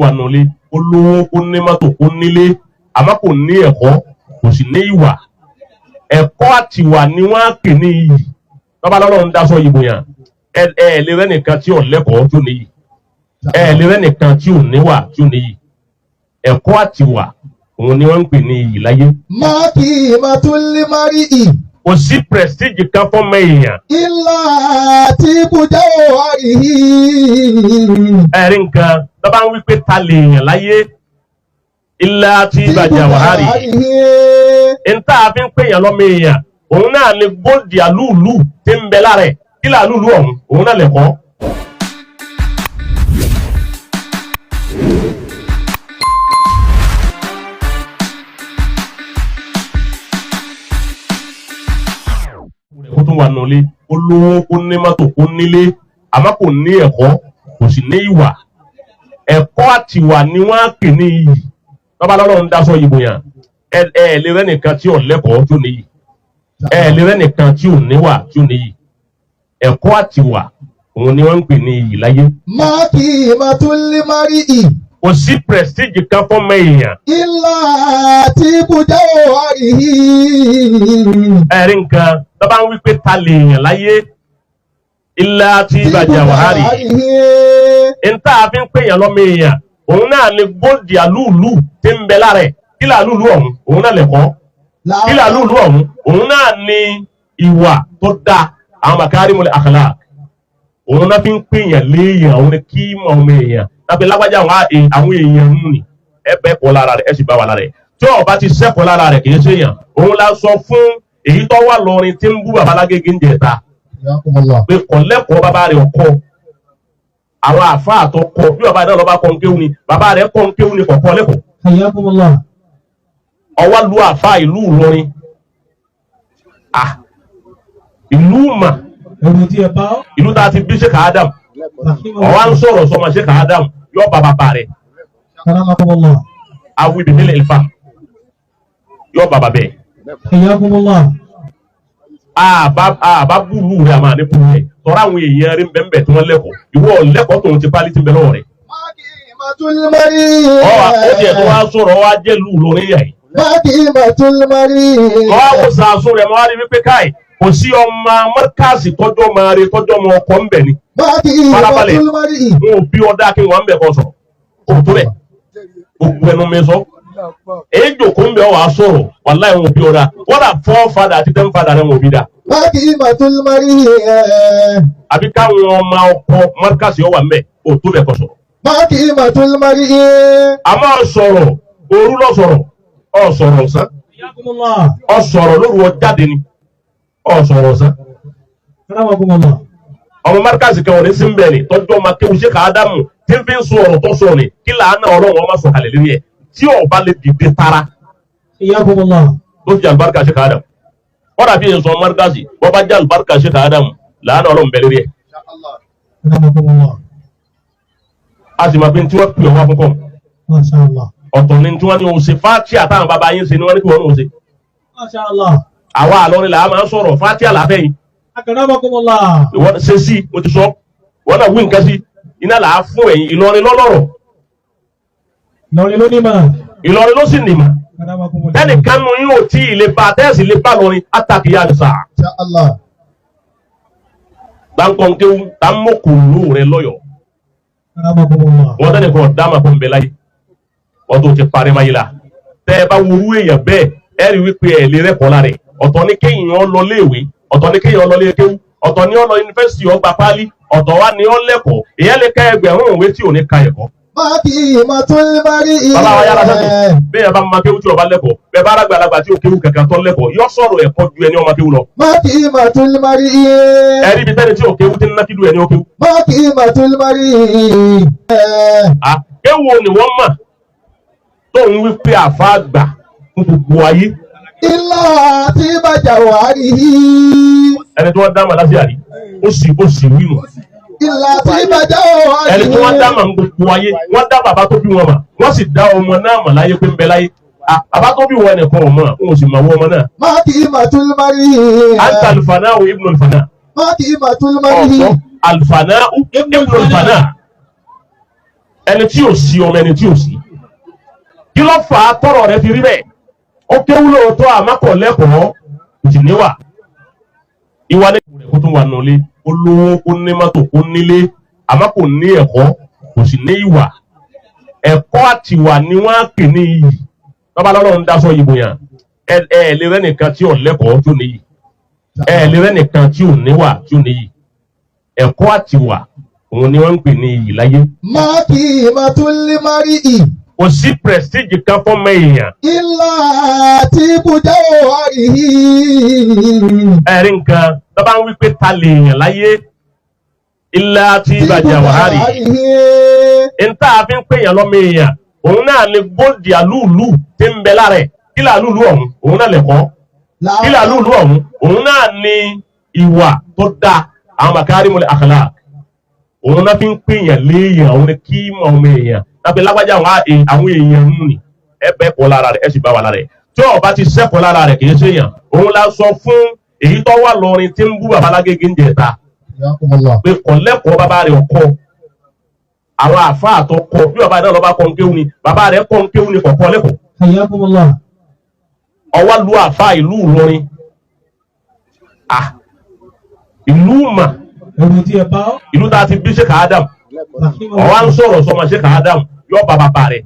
wà nulẹ̀, kó lówó, kó ní mọ́tò, kó nílé, àmọ́ kò ní ẹ̀kọ́, kò sì ní ìwà. Ẹ̀kọ́ àtiwà ni wọ́n á pè ní iyì. Tọ́ba lọ́lọ́run daṣọ ìbò yàn, ẹ ẹ lè rẹ́ nìkan tí ò lẹ́kọ̀ọ́ tó níyì, ẹ lè rẹ́ nìkan tí ò níwà tí ò níyì. Ẹ̀kọ́ àtiwà òun ni wọ́n ń pè ní iyì láyé. ما قيمة المرء Kò sí prestige kan fọ́mọ èèyàn. إلا طيب جوهره. Ẹ̀rí nǹkan tọ́ba ń wí pé ta lè èèyàn láyé, ilá tí ìbàjẹ́ wàhálì níta fi ń pè yàn lọ́mọ èèyàn, òun náà ni góòdì àlúùlù tí ń bẹ lára ẹ̀. Kí làlúùlù ọ̀hún? Òun náà lẹ̀kọ́. Kó tún wà nulẹ̀, kó lówó, kó ní mọ́tò, kó nílé, àmọ́ kò ní ẹ̀kọ́, kò sì ní ìwà. Ẹ̀kọ́ àtiwà ni wọ́n á pè ní iyì. Tọ́ba lọ́lọ́run daṣọ ìbò yàn, ẹ ẹ lè rẹ́ nìkan tí ò lẹ́kọ̀ọ́ tó níyì, ẹ lè rẹ́ nìkan tí ò níwà tí ò níyì. Ẹ̀kọ́ àtiwà òun ni wọ́n ń pè ní iyì láyé. ما قيمة المرء Kò sí prestige kan fọ́mọ èèyàn. إلا طيب جوهره. Ẹ̀rí nǹkan tọ́ba ń wí pé ta lè èèyàn láyé, ilá tí ìbàjẹ́ wàhálì níta fi ń pè yàn lọ́mọ èèyàn, òun náà ni góòdì àlúùlù tí ń bẹ lára ẹ̀. Kí làlúùlù ọ̀hún? Òun náà lẹ̀kọ́. Kí làlúùlù ọ̀hún? Òun náà ni ìwà tó dáa, àwọn makarimul akhlaq. Òun náà fi ń pè yàn léèyàn, òun ni kí mọ̀ ọmọ èèyàn lábẹ́ lágbájá àwọn èèyàn ń nì ẹ bẹ́ẹ̀ kọ́ lára rẹ̀, ẹ sì bá wà lára rẹ̀. Tí ó bá ti sẹ́kọ̀ọ́ lára rẹ̀, kì í ṣe èèyàn. Òun la sọ fún èyí tó wà lọrin tí ń bú bàbá Lágége ń jẹta pé kọ̀lẹ́kọ̀ọ́ bàbá rẹ̀ ọkọ àwọn àfáà tó kọ bí bàbá náà lọ́ba kọ́ ń kéwú ni, bàbá rẹ̀ kọ́ ń kéwú ni kọ̀kọ́ lẹ́kọ̀ọ́. حياكم الله. Ọwọ́ lu àfáà ìlú Ìlọrin, ah, ìlú mà. Ẹ̀rù tí ẹ bá ọ́. Ìlú tá a ti bí Sheikh Adam. Ọwọ́ ń sọ̀rọ̀ sọmọ Sheikh Adam yọ bá bàbá rẹ̀. كرمكم الله. Awi bìbílẹ̀ ìfà yọ bàbá bẹ́ẹ̀. حياكم الله. Àbá búlù rẹ̀ àmà ní búlù rẹ̀ tọ́ra àwọn èèyàn rí bẹ́ẹ̀ tí wọ́n lẹ́kọ̀ọ́, ìwọ lẹ́kọ̀ọ́ tòun ti pálí ti ń bẹ lọ́wọ́ rẹ̀. ما قيمة المرء Ọ ó tiẹ̀ tó wá sọ̀rọ̀ wá jẹ́ lù lórí yà yìí. ما قيمة المرء Wọ́n á wò sàásùn rẹ̀, mọ́ wá rí wípé káì kò sí ọmọ mọ́kàsì tọ́jọ́ máa rí tọ́jọ́ ọmọ ọkọ̀ ń bẹ̀ ni. ما قيمة Farabalẹ̀. المرء N ò bí ọdá kí wọ́n ń bẹ̀ kọ́ sọ̀rọ̀ kò tó rẹ̀ gbogbo ẹnu mi sọ. Èyí jòkó ń bẹ̀ wàá sọ̀rọ̀, wàláhì wọn ò bí ọdá wọ́n dà fọ́ fadà àti tẹ́ ń fadà rẹ̀ wọn ò bí dá. ما قيمة المرء Àbí káwọn ọmọ ọkọ mọ́kàsì ọwà ń bẹ̀ kò tó bẹ̀ kọ́ sọ̀rọ̀. ما قيمة المرء A máa sọ̀rọ̀ òru lọ sọ̀rọ̀ ọ sọ̀rọ̀ ọ̀sán. حياكم الله. Ọ sọ̀rọ̀ lóru, ọ jáde ni ọ sọ̀rọ̀ ọ̀sán. كرمكم الله. Ọmọ márkàsì kan ò ní sí ń bẹ̀ ni tọ́jú ọmọ akéwù ṣe kàádámù tí ń fi ń sọ ọ̀rọ̀ tó sọ ni kí làánà ọlọ́run ọmọ sọ̀kalẹ̀ lórí ẹ̀ tí ọba lè dìde tara. حياكم الله. Tó fi àlùbáríkà ṣe kàádámù wọ́n dàbí èso márkàsì wọ́n bá jẹ́ àlùbáríkà ṣe kàádámù, làánà ọlọ́run bẹ̀ lórí ẹ̀. كرمكم الله. A sì máa fi tí wọ́n pè ọ́ wá fún kọ́. ما شاء الله. Ọ̀tọ̀ ni tí wọ́n ní o ṣe fátíà táwọn bàbá yín ṣe ni wọ́n ní kí wọ́n ní o ṣe. ما شاء الله. Àwa àlọ́rin là á máa ń sọ̀rọ̀ fátíà làáfẹ́ yìí. أكرمكم الله. Ìwọ ṣe sí mo ti sọ wọ́n náà wí nǹkan sí iná là á fún ẹ̀yìn Ìlọrin lọ́lọ́rọ̀. Lọ́rin ló ní mà. Ìlọrin ló sì nìmọ̀. كرمكم الله. Tẹnìkan nu yín ò tí ì lè ba tẹ́sí lè bá lọrin àtàkìyà ní sáà. إن شاء الله. Gbàǹkọ̀ǹkéwu tá ń mọ̀kòló rẹ lọ́yọ̀. كرمكم الله. Wọ́n tẹ́nìkan ọ̀dá máa fún bẹ́ẹ̀ láyé wọ́n tó ti parí máyé la tẹ́ ẹ bá wúrú èèyàn bẹ́ẹ̀ ẹ rí wípé ẹ lè rẹ́kọ̀ọ́ lára ẹ̀. Ọ̀tọ̀ ni kéèyàn lọ léèwé, ọ̀tọ̀ ni kéèyàn lọ léèkéwú, ọ̀tọ̀ ni ó lọ yunifásitì ọgbà pálí, ọ̀tọ̀ wa ni ó lẹ́kọ̀ọ́. Èèyàn lè ka ẹgbẹ̀rún òwe tí ò ní ka ẹ̀kọ́. ما قيمة المرء Bàbá wa yára sẹ́sìn bẹ́ẹ̀ bá máa kéwú tí ó bá lẹ́kọ̀ọ́, bẹ́ẹ̀ bá arágbàlagbà tí ó kéwú kankan tó lẹ́kọ̀ọ́ yọ sọ̀rọ̀ ẹ̀kọ́ ju ẹni ọmọ kéwú lọ. ما قيمة المرء Ẹ̀rí ibi tẹ́ni tí ò kéwú tí ń ná kílù ẹni ó kéwú. ما قيمة المرء À kéwú ni wọ́n mà tó ń wí pé àfa àgbà fún gbogbo ayé. إلا طيب جوهره. Ẹni tí wọ́n dá màlá sí àrí ó sì wí nù. إلا طيب جوهره. Ẹni tí wọ́n dá mà ń gbogbo ayé, wọ́n dá bàbá tó bí wọn mà, wọ́n sì dá ọmọ náà mà láyé pé ń bẹ láyé. À, bàbá tó bí wọn nìkan ò mọ̀, òun sì mọ̀ wọ́n ọmọ náà. ما قيمة المرء Anta alfana'u ibnu alfana. ما قيمة المرء Ọ̀sọ́ alfana'u ibnu alfana. Ẹni tí ò sí ọmọ ẹni tí ò sí. Kí ló fà á tọrọ rẹ fi rí bẹ́ẹ̀? Ó kéwú lóòótọ́ àmọ́ kò lẹ́kọ̀ọ́, kò sì níwà. Ìwà ní rẹ̀ kó tún wà nulẹ̀, ó lówó, kó ní mọ́tò, kó nílé, àmọ́ kò ní ẹ̀kọ́, kò sì ní ìwà. Ẹ̀kọ́ àtiwà ni wọ́n á pè ní iyì. Bàbá lọ́lọ́run ń daṣọ ìbò yàn, ẹ ẹ lè rẹ́ nìkan tí ò lẹ́kọ̀ọ́ tí ò níyì, ẹ lè rẹ́ nìkan tí ò níwà tí ò níyì. Ẹ̀kọ́ àtiwà òun ni wọ́n ń pè ní iyì láyé. ما قيمة المرء Kò sí prestige kan fọ́mọ èèyàn. إلا طيب جوهره. Ẹ̀rí nǹkan tó bá ń wí pé ta lè èèyàn láyé, ilá tí ìbàjẹ́ wàhálì níta fi ń pèèyàn lọ́mọ èèyàn, òun náà ni gold àlúùlù tí ń bẹ lára ẹ̀. Kí làlúùlù ọ̀hún? Òun náà lẹ̀kọ́. Kí làlúùlù ọ̀hún? Òun náà ni ìwà tó dáa, àwọn makarimul akhlaq. Òun náà fi ń pèèyàn léèyàn, òun ni kí mọ̀ ọmọ èèyàn lábẹ́ lágbájá àwọn èèyàn ń nì ẹ bẹ́ kọ́ lára rẹ̀, ẹ sì bá wà lára rẹ̀. Tí ó bá ti sẹ́kọ̀ọ́ lára rẹ̀, kì í ṣèyàn. Òun la sọ fún èyí tó wà lọrin tí ń bú bàbá Lágége ń jẹta pé kọ̀lẹ́kọ̀ọ́ bàbá rẹ̀ ọkọ àwọn àfáà tó kọ bí bàbá náà lọ́ba kọ́ ń kéwù ni bàbá rẹ̀ kọ́ ń kéwù ni kọ̀kọ́ lẹ́kọ̀ọ́. Hayyakumullah. Ọwọ́ lu àfáà ìlú Ìlọrin, ah, ìlú mà. Ẹ̀rù tí ẹ bá ọ́. Ìlú tá a ti bí Sheikh Adam, ọwọ́ ń sọ̀rọ̀ sọmọ Sheikh Adam yọ bá bàbá rẹ̀.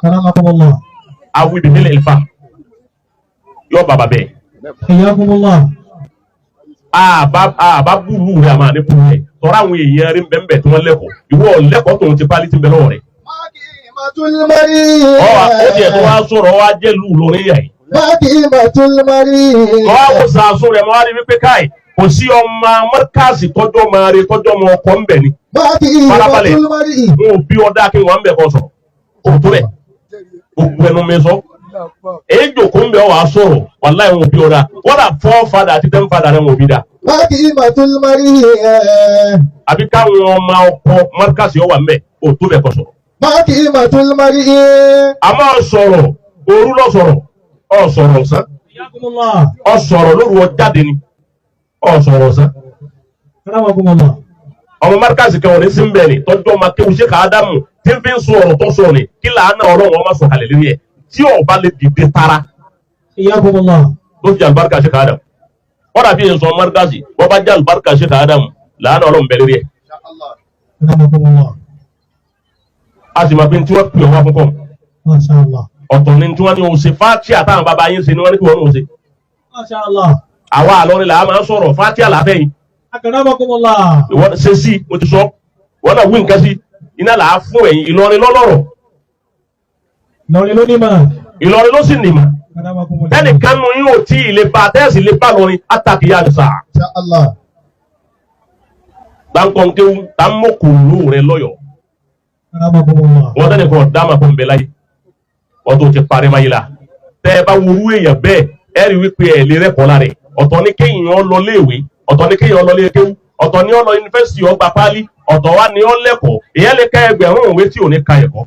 Karamakumullah. Awo ibi mílẹ̀ ìfà yọ bá bàbá ẹ̀. Hayyakumullah. Àbá búlù rẹ̀ àmà ní búlù rẹ̀ tọ́ra àwọn èèyàn rí bẹ́ẹ̀ tí wọ́n lẹ́kọ̀ọ́, ìwọ lẹ́kọ̀ọ́ tòun ti pálí ti bẹ lọ́wọ́ rẹ̀. Ọwọ́ ó tiẹ̀ tó wá sọ̀rọ̀ wá jẹ́ lù lórí yà yìí. Lọ́wọ́ wò sàásùn rẹ̀ mọ́ wá rí wípé káì kò sí ọmọ mọ́kàsì tọ́jú ọmọ rẹ̀ tọ́jú ọmọ ọkọ̀ ńbẹ̀ ni. Farabalẹ̀, n ò bí ọdá kí wọ́n ń bẹ̀ kọ́ sọ̀rọ̀ kò tó bẹ̀ gbogbo ẹnu mi sọ. Èyí jòkó ń bẹ̀ wà á sọ̀rọ̀, wàláhì n ò bí ọdá kódà four father àti 10 father rẹ̀ n ò bí dá. Àbí káwọn ọmọ ọkọ mọ́kàsì ọwà ń bẹ̀ kò tó bẹ̀ kọ́ sọ̀rọ̀. A máa sọ̀rọ̀ òru lọ sọ̀rọ̀ ọ sọ̀rọ̀ ọ̀sán. Hayyakumullah. Ọ sọ̀rọ̀ lóru, ọ jáde ni ọ sọ̀rọ̀ ọ̀sán. Karamakumullah. Ọmọ márkàsì kan òní sí ń bẹ̀ ni tọ́jú ọmọ akéwù ṣe kàádámù tí ń fi ń sọ ọ̀rọ̀ tó sọ ni kí làánà ọlọ́run ọmọ sọ̀kalẹ̀ lórí ẹ̀ tí ọba lè dìde tara. Hayyakumullah. Ló fi àlùbáríkà ṣe kàádámù wọ́n dàbí èso márkàsì wọ́n bá jẹ́ àlùbáríkà ṣe kàádámù, làánà ọlọ́run bẹ̀ lórí ẹ̀. Karamakumullah. A sì máa fi tí wọ́n pè ọ́ wá fún kọ́. Masha Allah. Ọ̀tọ̀ ni tí wọ́n ní o ṣe, fátíà táwọn bàbá yín ṣe ni wọ́n ní kí wọ́n ní o ṣe. Masha Allah. Àwa àlọ́rin là á máa ń sọ̀rọ̀ fátíà làbẹ́ yìí. Akramakumullah. Ìwọ ṣe sí mo ti sọ wọ́n náà wí nǹkan sí iná là á fún ẹ̀yìn Ìlọrin lọ́lọ́rọ̀. Ìlọrin ló ní mà. Ìlọrin ló sì nìmọ̀. Karamakumullah. Tẹ́nìkan nu yín ò tí ì lè bá tẹ́sí lè bá lọrin àtàkìyà àdìsá. Gbàǹkọ̀ǹkéwu tá ń mọ̀kòló rẹ lọ́yọ̀. Karamakumullah. Wọ́n tẹ́nìkan ọ̀dá mà fún bẹ́ẹ̀ láyé wọ́n tó ti parí máyé la tẹ́ ẹ bá wúrú èèyàn bẹ́ẹ̀ ẹ rí wípé ẹ lè rẹ́kọ̀ọ́ lára ẹ̀. Ọ̀tọ̀ ní kéèyàn lọ léèwé, ọ̀tọ̀ ní kéèyàn lọ léèkéwú, ọ̀tọ̀ ní ó lọ yunifásitì ọgbà pálí, ọ̀tọ̀ wá ní ó lẹ́kọ̀ọ́. Èèyàn lè ká ẹgbẹ̀rún òwe tí ò ní ka ẹ̀kọ́.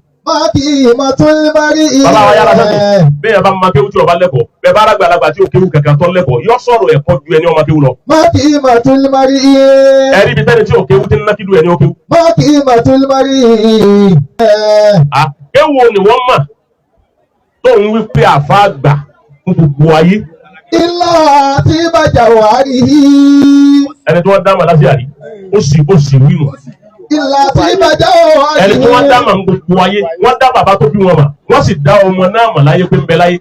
Bàbá wa yára sẹ́kù bẹ́ẹ̀ bá máa kéwú tí ó bá lẹ́kọ̀ọ́, bẹ́ẹ̀ bá arágbàlagbà tí ò kéwú kankan tó lẹ́kọ̀ọ́ yọ sọ̀rọ̀ ẹ̀kọ́ ju ẹni ọmọ kéwú lọ. Ẹ̀rí ibi tẹ́ni tí ò kéwú tí ń ná kílù ẹni ó kéwú. Kéwú ni wọ́n mà tó ń wí pé àfa àgbà fún gbogbo ayé. Ilá tí bàjá wà rí. Ẹni tí wọ́n dá màá lásìá rí ó sì wí nù. Ilá tí bàjá wà rí. Ẹni tí wọ́n dá màá gbogbo ayé, wọ́n dá bàbá tó bí wọn mà, wọ́n sì dá ọmọ náà mà láyé pé ń bẹ láyé.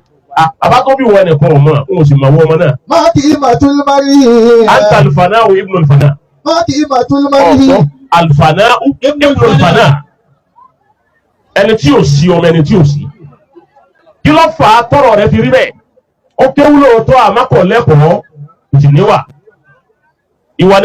Bàbá tó bí wọn nìkan ọmọ òun sì mọ̀ wọ́n ọmọ náà. Má kì í mà tún má rí. Anta alfana'u ibnu alfana. Má kì í mà tún má rí. Ọ̀sọ́ alfana'u ibnu alfana. Ẹni tí ò sí ọmọ ẹni tí ò sí. Kí ló fà á tọrọ rẹ fi rí bẹ́ẹ̀? Ó kéwú lóòótọ́ àmọ́ kò lẹ́kọ̀ọ́, kò sì níwà. Ìwà ni.